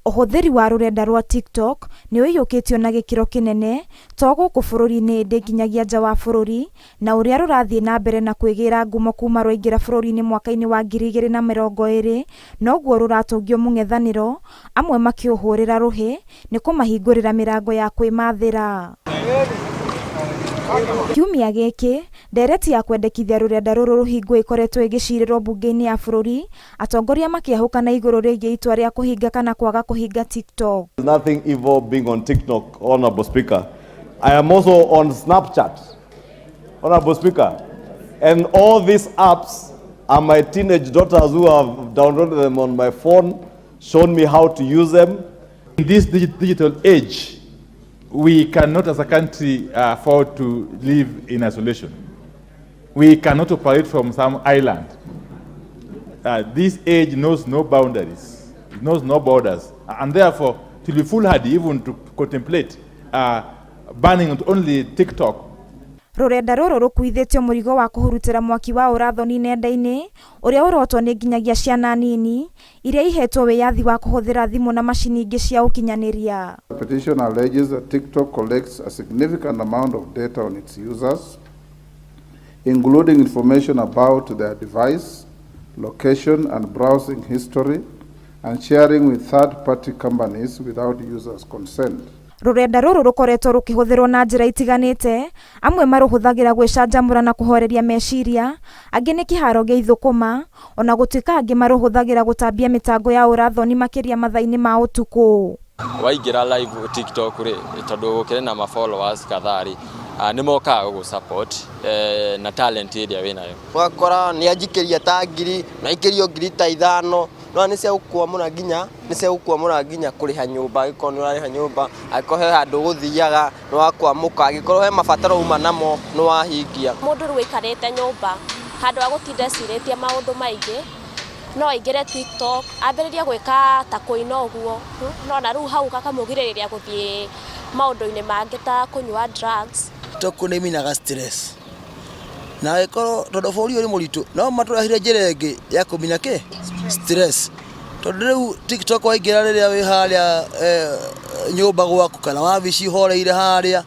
Ũhũthĩri wa rũrenda rwa TikTok nĩ ũiyũkĩtio na gĩkĩro kĩnene, to gũkũ bũrũri-inĩ ĩndĩ nginyagia nja wa bũrũri, na ũrĩa rũrathiĩ na mbere na kwĩgĩra ngumo kuma rwaingĩra bũrũri-inĩ mwaka-inĩ wa 2020, noguo rũratũngio mũng'ethanĩro, amwe makĩũhũrĩra rũhĩ nĩ kũmahingũrĩra mĩrango ya kwĩmathĩra. Kiumia gĩkĩ, ndereti ya kwendekithia rũrenda rũrũ rũhingwo ĩkoretwo ĩgĩcirĩrwo mbunge-inĩ ya bũrũri, atongoria makĩahũkana igũrũ rĩgiĩ itua rĩa kũhinga kana kwaga kũhinga TikTok. There's nothing evil being on TikTok, Honorable Speaker. I am also on Snapchat, Honorable Speaker. And all these apps are my teenage daughters who have downloaded them on my phone, shown me how to use them. In this digital age, we cannot as a country afford to live in isolation. We cannot operate from some island. This age knows no boundaries, it knows no borders, and therefore, to be foolhardy even to contemplate banning not only TikTok. Rũrenda rũrũ rũkuithĩtio mũrigo wa kũhurutĩra mwaki wa ũrathoni nenda-inĩ ũrĩa ũrotwo nĩ nginyagia ciana nini iria ihetwo wĩyathi wa kũhũthĩra thimũ na macini ingĩ cia ũkinyanĩria. The petition alleges that TikTok collects a significant amount of data on its users, including information about their device, location, and browsing history, and sharing with third-party companies without users' consent. Rũrenda rũrũ rũkoretwo rũkĩhũthĩrwo na njĩra itiganĩte, amwe marũhũthagĩra gwĩcanjamũra na kũhoreria meciria, angĩ nĩ kĩharo gĩa ithũkũma, ona gũtuĩka angĩ marũhũthagĩra gũtambia mĩtango ya ũrathoni makĩria mathaa-inĩ ma ũtukũ. Waingĩra live TikTok rĩ, tondũ gũkĩrĩ na ma followers kadhaa rĩ, nĩ mokaga gũgũ support na talent ĩrĩa wĩnayo. Ũgakora nĩ anjikĩria ta ngiri na aikĩrio 5,000, no nĩ cia gũkwamũra nginya, nĩ cia gũkwamũra nginya kũrĩha nyũmba, angĩkorwo nĩ ũrarĩha nyũmba, angĩkorwo he handũ ũgũthiaga nĩ wakwamũka, angĩkorwo he mabataro uma namo nĩ wahingia. Mũndũ rĩu aikarĩte nyũmba handũ ha gũtinda ecirĩtie maũndũ maingĩ, no aingĩre TikTok ambĩrĩrie gwĩka ta kũina ũguo, no na rĩu hau gakamũgirĩrĩria gũthiĩ maũndũ-inĩ mangĩ ta kũnyua drugs. TikTok nĩ ĩminaga stress, na ĩkorwo tondũ bũrũri ũyũ nĩ mũritũ, no matũrehire njĩra ĩngĩ ya kũmina kĩ stress, tondũ rĩu TikTok waingĩra rĩrĩa wĩ harĩa nyũmba gwaku kana wabici ũhoreire harĩa,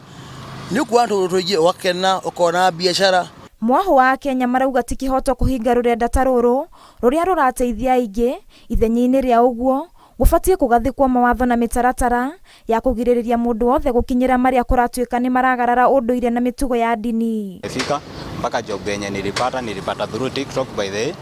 nĩ ũkuona tũũndũ tũingĩ, ũgakena, ũkona biacara. Mwahũ wa Kenya marauga ti kĩhoto kũhinga rũrenda ta rũrũ rũrĩa rũrateithia aingĩ, ithenya-inĩ rĩa ũguo gũbatiĩ kũgathĩkwo mawatho na mĩtaratara ya kũgirĩrĩria mũndũ wothe gũkinyĩra marĩa kũratuĩka nĩ maragarara ũndũire na mĩtugo ya ndini. Fika mpaka job yenye nilipata through TikTok, by the way,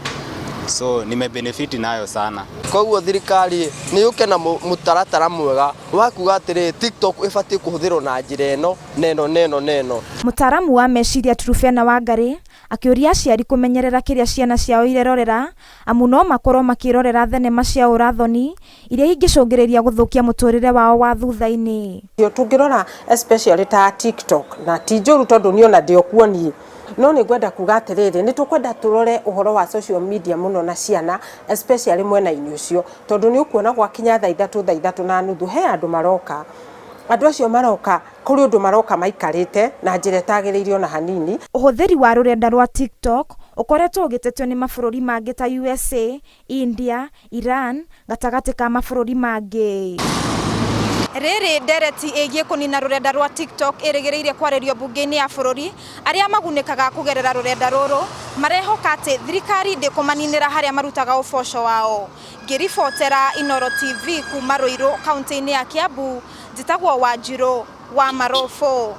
so nimebenefit nayo sana. Koguo thirikari nĩ yũke na mũtaratara mwega wa kuga atĩrĩ, TikTok ĩbatiĩ kũhũthĩrwo na njĩra ĩno na ĩno na ĩno na ĩno. Mũtaaramu wa meciria Trufena Wangari akĩũria aciari kũmenyerera kĩrĩa ciana ciao irerorera, amu no makorwo makĩrorera thenema cia ũrathoni iria ingĩcũngĩrĩria gũthũkia mũtũrĩre wao wa thutha-inĩ. Tũngĩrora especially ta TikTok, na ti njũru tondũ niĩ ona ndĩ o kuo niĩ, no nĩ ngwenda kuga atĩrĩrĩ, nĩ tũkwenda tũrore ũhoro wa social media mũno na ciana, especially mwena-inĩ ũcio, tondũ nĩ ũkuona gwakinya thaa 3, 3:30, he andũ maroka. Andũ acio maroka kũrĩ ũndũ maroka maikarĩte na njĩra ĩtagĩrĩire ona hanini. Ũhũthĩri wa rũrenda rwa TikTok ũkoretwo ũgĩtetio nĩ mabũrũri mangĩ ta USA, India, Iran gatagatĩ ka mabũrũri mangĩ. Rĩrĩ ndereti ĩgiĩ kũnina rũrenda rwa TikTok ĩrĩgĩrĩire kwarĩrio mbunge-inĩ ya bũrũri, arĩa magunĩkaga kũgerera rũrenda rũrũ marehoka atĩ thirikari ndĩkũmaninĩra harĩa marutaga ũboco wao. Ngĩribotera Inooro TV kuma Ruiru, kaunti-inĩ ya Kiambu, njĩtagwo Wanjirũ wa Marũbũ.